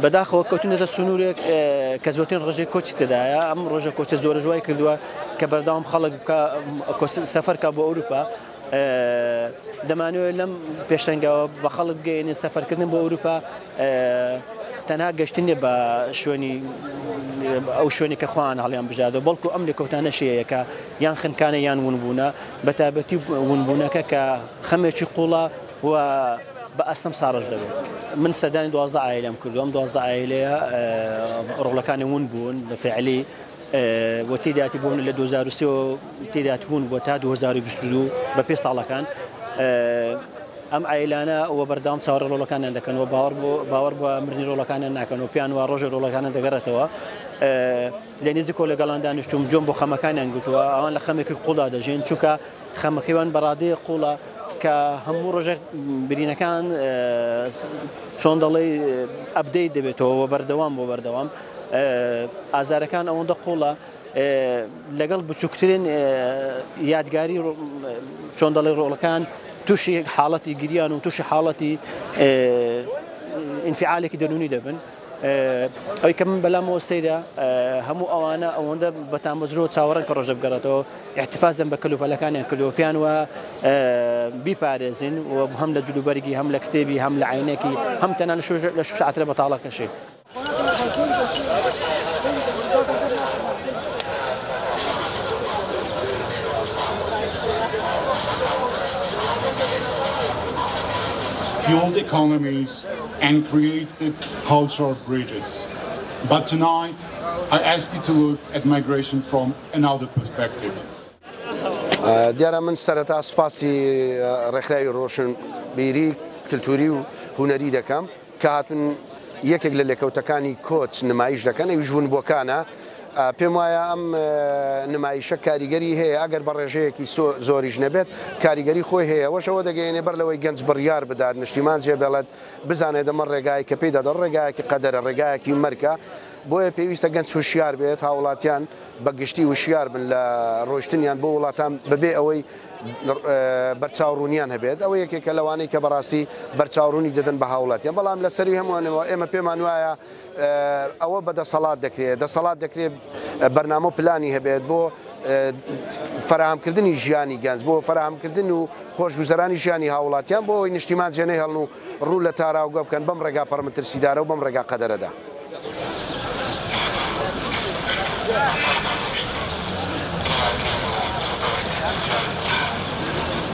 بەداخەوە کەوتونەتە سنوورێک کە زۆرترین ڕێژەی کۆچی تێدایە، ئەم ڕۆژە کۆچە زۆرەش وای کردووە کە بەردەوام خەڵک سەفەر کا بۆ ئەوروپا. دەمانەوێت لەم پێشەنگەوە بە خەڵک بگەیەنین سەفەرکردن بۆ ئەوروپا تەنها گەشتن نییە بە شوێنی ئەو شوێنی کە خۆیان هەڵیان بژاردەوە، بەڵکو ئەم لێکەوتانەشی هەیە کە یان خنکانە یان ونبوونە، بە تایبەتی ونبوونەکە کە خەمێکی قوڵە و بە ئەستەم ساڕێژ دەبێت. من سەردانی 12 عایلەم کردو، ئەم 12 عایلەیە ڕۆڵەکانی ون بوون بە فعلی و تێداتی بوون لە 2003 تێدات بوون بۆ تا 2022 بە پێ ساڵەکان. ئەم عایلانە و بەردەوام چاوەڕێ ڕۆڵەکانیان دەکەن و باوەڕ بە مردنی ڕۆڵەکانیان ناکەن و پێیان وا ڕۆژێ ڕۆڵەکانیان دەگەڕێتەوە. لە نزیکەوە لەگەڵان دانیشتوم، جۆم بۆ خەمەکانیان گوتووە، ئەوان لە خەمێکی قوڵدا دەژین، چونکە خەمەکەیان بەڕادەیە قوڵە کە هەموو ڕۆژێک برینەکان چۆن دەڵێی ئەپدەیت دەبێتەوە و بەردەوام بۆ بەردەوام ئازارەکان ئەوەندە قوڵە لەگەڵ بچووکترین یادگاری چۆن دەڵێ ڕۆڵەکان تووشی حاڵەتی گریان و تووشی حاڵەتی ئینفعالێکی دەروونی دەبن. ئەوەی کە من بەلامەوە سەیرە هەموو ئەوانە ئەوەندە بە تامەزرۆ چاوەڕێن کە ڕۆژە بگەڕێتەوە، احتفاظیان بە کەلوپەلەکانیان کردووە، پێیان وە بیپارێزین و هەم لە جلوبەرگی، هەم لە کتێبی، هەم لە عینەکی، هەم تەنانەت لە شوشە عەترە بەتاڵەکەشی. Fueled economies and created cultural bridges. But tonight, I ask you to look at migration from another perspective. دیارە من سەرەتا سوپاسی ڕێکخراوی ڕۆشنبیری کلتوری و هونەری دەکەم کە هاتون یەکێک لە لێکەوتەکانی کۆچ نمایش دەکەن، ئەویش ونبووەکانە. پێم وایە ئەم نمایشە کاریگەری هەیە، ئەگەر بە ڕێژەیەکی زۆریش نەبێت کاریگەری خۆی هەیە. ئەوەش ئەوە دەگەیەنێ بەر لەوەی گەنج بڕیار بدات نیشتیمان جێبێڵێت، بزانێت ئەمە ڕێگای کە پێیدا دەڕ ڕێگایەکی قەدەرە، ڕێگایەکی مەرکە. بۆیە پێویستە گەنج هوشیار بێت، هاوڵاتیان بە گشتی هوشیار بن لە ڕۆیشتنیان بۆ وڵاتان بەبێ ئەوەی بەرچاوڕوونیان هەبێت. ئەوە یەکێکە لەوانەی کە بەڕاستی بەرچاوڕوونی دەدەن بە هاوڵاتیان. بەڵام لە سەری هەمووانەوە ئێمە پێمان وایە ئەوە بە دەسەڵات دەکرێت، دەسەڵات دەکرێت بەرنامە و پلانی هەبێت بۆ فەراهەمکردنی ژیانی گەنج، بۆ فەراهەمکردن و خۆشگوزەرانی ژیانی هاوڵاتیان، بۆ ئەوەی نیشتیمان جێنەهێڵن و ڕوو لە تاراوگە بکەن بەم ڕێگا پەڕمەترسیدارە و بەم ڕێگا قەدەرەدا.